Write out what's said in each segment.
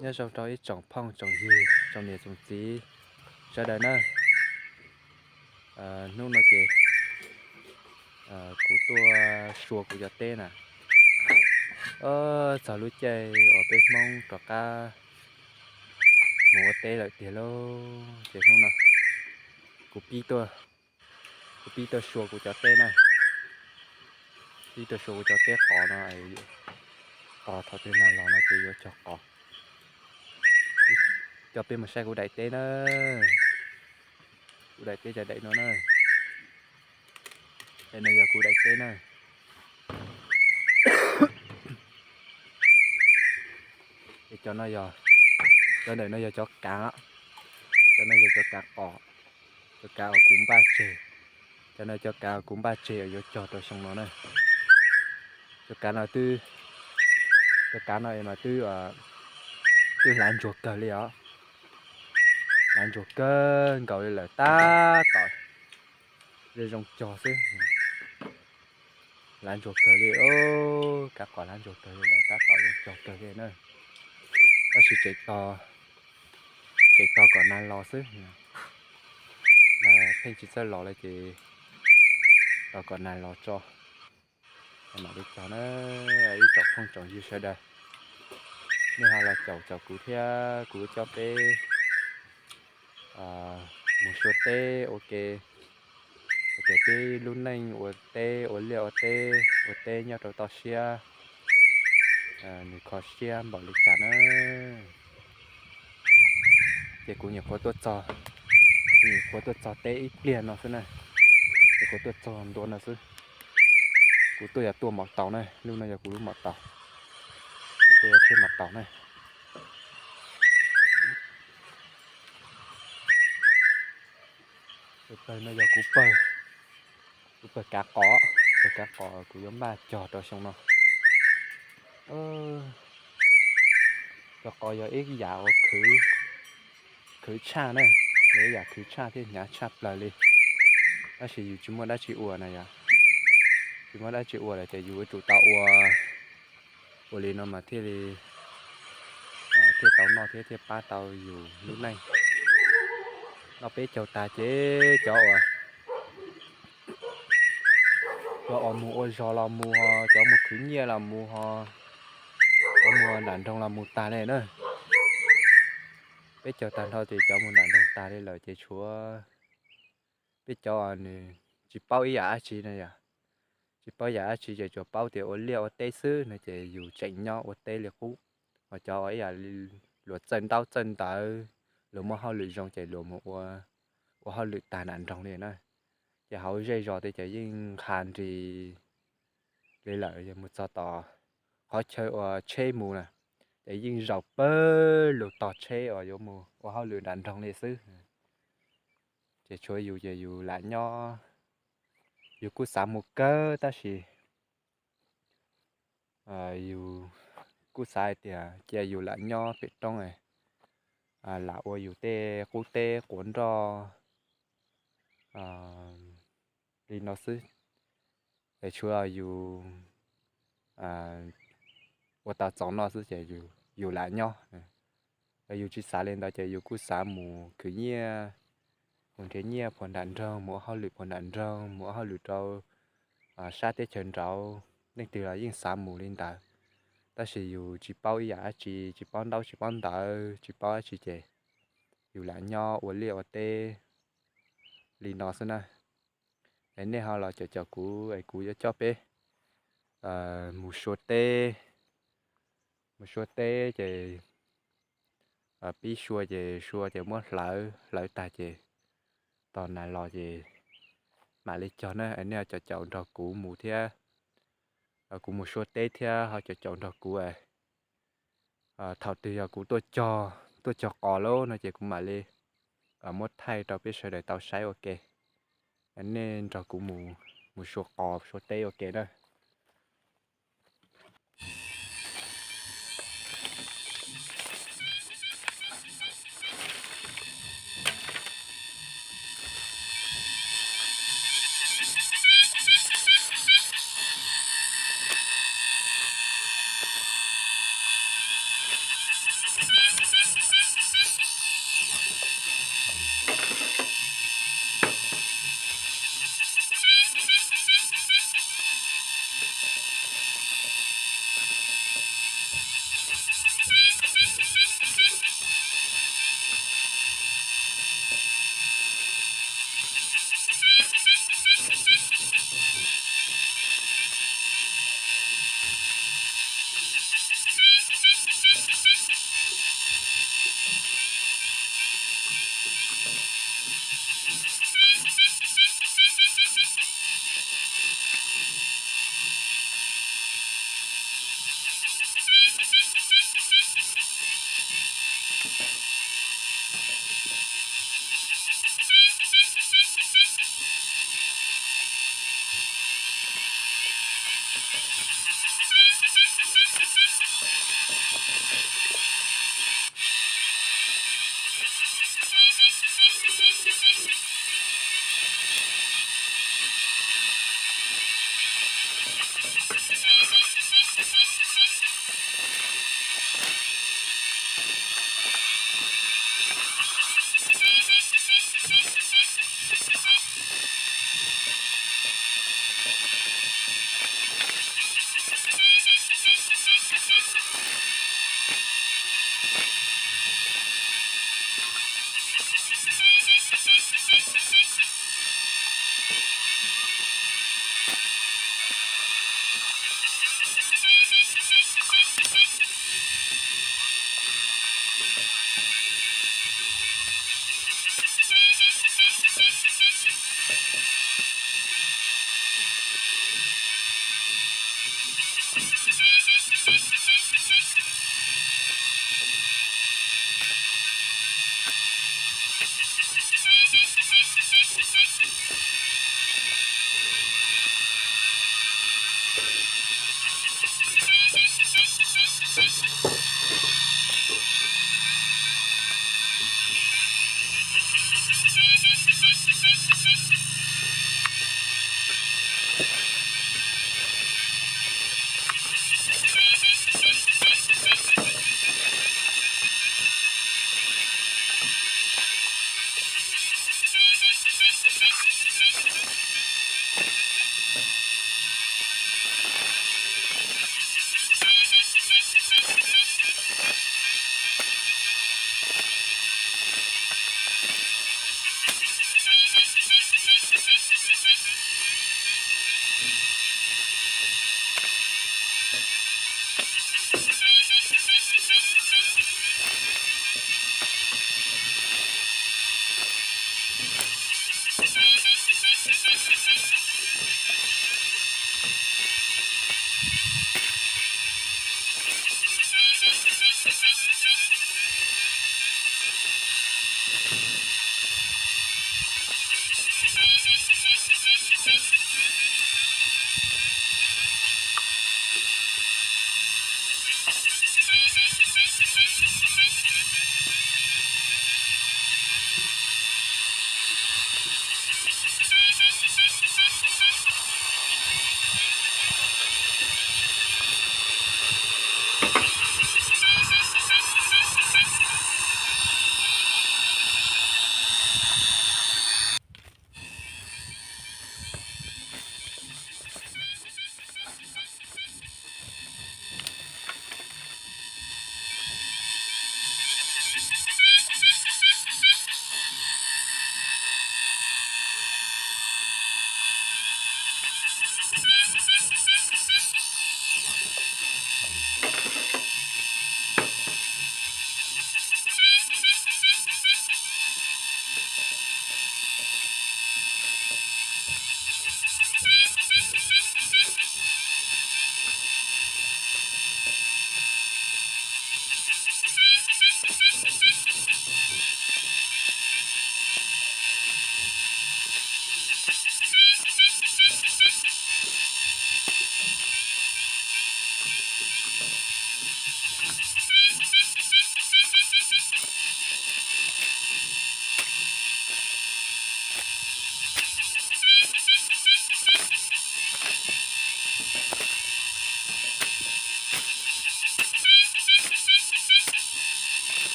Nyob zoo rau ib tsoom phooj tsoom ywg, tsoom niam tsoom txiv sawv daws na. Hnub no ces kuv tuaj sua kuv cov teb na. Txog lub caij uas peb Hmoob rov qab mus ua teb lawm tiag lauj, ces hnub no kuv pib tuaj, kuv pib tuaj sua kuv cov teb na. Pib tuaj sua kuv cov teb qos no, qos thaum twg nag los no ces yuav cog qos. Coj peb mus saib kuv daim teb na. Kuv daim teb cov daim no na. Daim no yog kuv daim teb na. Es cov no yog, cov ntawm no yog cov kav, cov no yog cov kav qos, cov kav uas kuv npaj tseg. Cov no cov kav uas kuv npaj tseg uas yuav cog rau xyoo no na. Cov kav no twb, cov kav no es mas twb, twb hlav ntsuag kawg li os. Hlav ntsuag kawg nkaus li lawm tab tom zoo zoo cog xwb. Hlav ntsuag kawg li, kav qos hlav ntsuag kawg li lawm tab tom zoo cog kawg li na. Tab sis tseem tos, tseem tos kom nag los xwb. Nag pheej tsis txawj los li ces tos kom nag los tso mam li cog na. Ib tsoom phooj tsoom ywg sawv daws, nej ho los caum caum kuv thiab kuv coj peb mus sua teb ua ke, ua ke peb lub neej ua teb ua liaj ua teb, ua teb nyob rau toj siab, nws kho siab npaum li cas na. Ces kuv nyuam qhuav tuaj txog, kuv nyuam qhuav tuaj txog teb ib pliag no xwb na. Nyuam qhuav tuaj txog ntua no xwb. Kuv tuaj yog tuaj maum taus na, lub no yog kuv lub maum taus. Kuv tuaj yog tsheb maum taus na. Pawg no yog kuv pawg, kuv pawg kav qos, pawg kav qos kuv yuav npaj cog rau xyoo no. Cov qos yog ib yam uas khwv tshaj na, yog ib yam khwv tshaj thiab hnyav tshaj plaws li. Tab sis yus tsis muaj dab tsi ua na yom, tsis muaj dab tsi ua lawm ces yus yuav tsum tau ua, ua li no mas thiaj li, thiaj tau noj thiab thiaj pab tau yus lub neej. Noj peb caug tag ces cov uas, cov uas mus ua zog los mus ho, cov mus khwv nyiaj los mus ho, cov mus nram nroog los mus tag li na. Peb caug tag nrho ces cov mus nram nroog tag li lawm ces tshuav peb cov uas nws tsis paub ib yam dab tsi na yom. Tsis paub yam dab tsi ces tsuas paub tias ua liaj ua teb xwb no ces yus tseem nyob ua teb li qub. Ho cov uas ib yam luag txawj ntaub txawj ntawv, luag muaj hauj lwm zoo ces luag mus ua, ua hauj lwm tag nram nroog li na. Ces hauv zej zos tej ces yeej nqha nris li lawm, yog mus txog tom qhov chaw uas tsheb mus na, ces yeej zaum pawg lug tog tsheb uas yuav mus ua hauj lwm nram nroog li xwb. Ces tshuav yus ces yus lam nyob, yus kuj xav mus kawg tab sis yus kuj xav hais tias cia yus lam nyob pem roob, lam ua yus tej qub teb quav nroj li no xwb. Es tshuav yus ua tau txaus noj xwb ces yus lam nyob. Yus tsis xav li ntawd ces yus kuj xav mus khwv nyiaj, mus nrhiav nyiaj puag nram nroog, mus ua hauj lwm puag nram nroog, mus ua hauj lwm rau sab teb chaws nraud. Leej twg los yeej xav mus li ntawd, tab sis yus tsis paub ib yam dab tsi, tsis paub ntaub tsis paub ntawv, tsis paub dab tsi ces yus lam nyob ua liaj ua teb li no xwb na. Es nej ho los caum caum kuv es kuv yuav coj peb mus sua teb. Mus sua teb ces pib sua ces sua ces muab hlawv, hlawv tag ces tos nag los ces mam li cog na. Es nej ho caum caum nrog kuv mus thiab, kuv mus sua teb thiab ho caum caum nrog kuv. Thaum twg yog kuv tuaj cog, tuaj cog qos lawm no ces kuv mam li muab thaij rau peb sawv daws tau saib ua ke. Nej nrog kuv mus, mus sua qos sua teb ua ke na.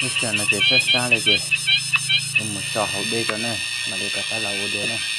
Lub sij hawm no ces sab sab li ces kuv mus so hauv dej rau na, mam li rov qab los ua dua na.